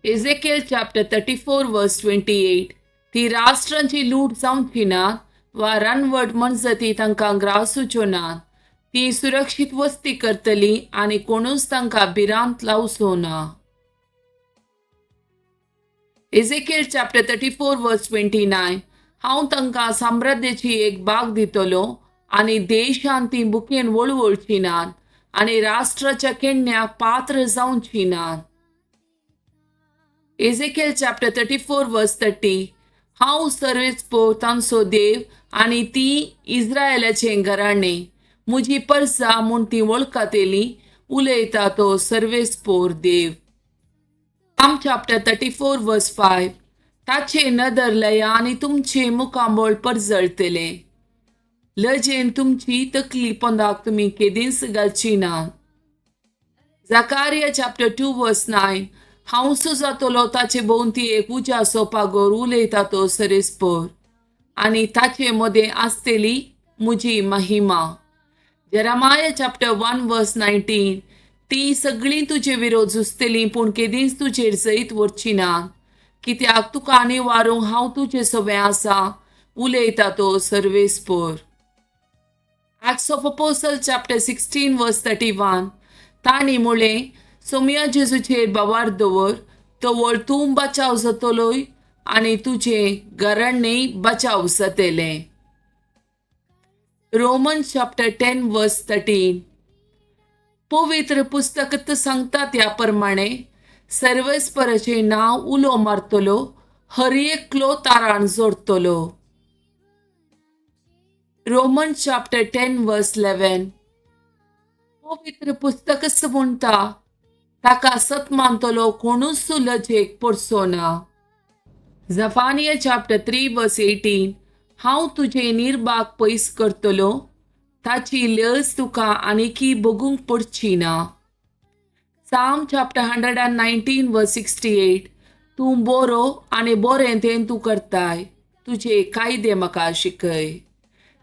Ezekiel chapter 34 verse 28. ती राष्ट्रांची लूट जावची ना वा रानवट मनजती तांकां ग्रासूच्यो ना. ती सुरक्षीत वस्ती करतली आनी कोणूच तांकां भिरांत लावचो ना. Ezekiel chapter 34 verse 29. हांव तांकां साम्राज्याची एक बाग दितलो आनी देशांत ती बुकेन वळवळची नात आनी राष्ट्राच्या केण्ण्याक पात्र जावची नात. Ezekiel chapter 34 verse 30. हांव सर्वेस्पोर तांचो देव आनी ती इस्रायलाचें घराणें म्हजी परसा म्हूण ती वळखतली, उलयता तो सर्वेस्पोर देव. Psalm chapter 34 verse 5. ताचे नदर लया आनी तुमचें मुखामळ परजळटलें. लजेन तुमची तकली पोंदाक तुमी केदींच घालची ना. Zechariah chapter 2 verse 9. हांव जातलो ताचे भोंवती एक उज्याचो पागोर, उलयता तो सरेस्पोर, आनी ताचे मदें आसतली म्हजी महिमा. Jeremiah chapter 1 verse 19. ती सगळीं तुजे विरोध झुजतलीं पूण केदींच तुजेर जैत व्हरची ना, कित्याक तुका निवारूंक हांव तुजे सवें आसा, उलयता तो सर्वेस्पोर. Acts of Apostle chapter 16 verse 31. तांणी म्हळें, सोमया जेजूचेर बावार दवर, तवळ तूं बचाव जातलोय आनी तुजें घराणें बचाव जातलें. Roman chapter 10 verse 13. पवित्र पुस्तक सांगता त्या प्रमाणे सर्वेस्पराचें नांव उलो मारतलो, हर एकलो तारान जोडटलो. Roman chapter 10 verse 11. पवित्र पुस्तकच म्हणटा, ताका सत मानतलो कोणूच लजेक पडचो ना. Zephaniah chapter 3 verse 18. हांव तुजें निर्भाग पयस करतलो, ताची लज तुका आनीकी भोगूंक पडची ना. Psalm chapter 119 verse 68. तूं बरो आनी बरें तें तूं करताय, तुजे कायदे म्हाका शिकय.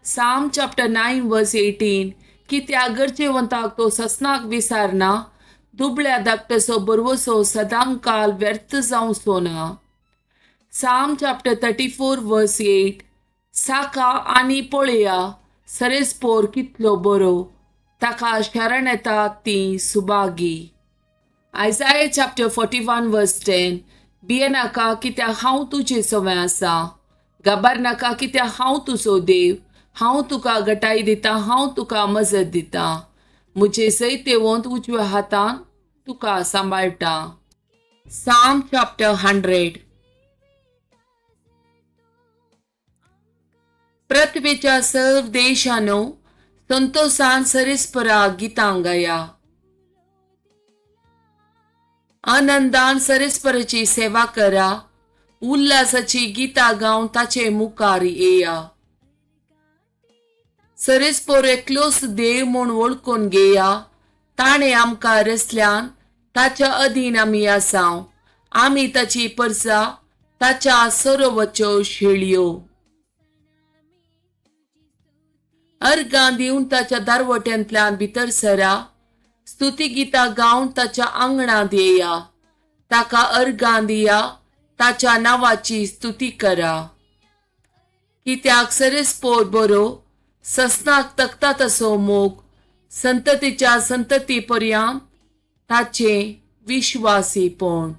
Psalm chapter 9 verse 18. कित्याक गरजेवंताक तो ससनाक विसारना, दुबळ्या धाकट्याचो बरवसो सदांकाल व्यर्थ जावचो ना. Psalm chapter 34 verse 8. साका आनी पळया सरेस्पोर कितलो बरो, ताका शरण येता ती सुभागी. Isaiah chapter 41 verse 10. भियेनाका कित्याक हांव तुजे सवें आसा, घाबर नाका कित्याक हांव तुजो देव, हांव तुका गटाय दिता, हांव तुका मजत दिता, म्हजे सैतेवंत उजव्या हातान तुका सांबाळटा. Psalm chapter 100. पृथ्वीच्या सर्व देशानो संतोषान सरेस्परा गितां गाया, आनंदान सरेस्पराची सेवा करा, उल्हासाची गितां गावन ताचे मुखार येया. सरेस्पोर एकलोच देव म्हूण वळखून घेया, ताणें आमकां रचल्यान ताच्या अधीन आमी आसाव, आमी ताची परसा, ताच्या सरोवच्यो शेळयो. अर्गां दिवन ताच्या दारवट्यांतल्यान भितर सरा, स्तुती गितां गावन ताच्या आंगणांत येया, ताका अर्गां दिया, ताच्या नांवाची स्तुती करा. कित्याक सरेस्पोर बरो, ससनाक तकता तसो मोग, संततीच्या संतती पर्यंत ताचें विश्वासीपण.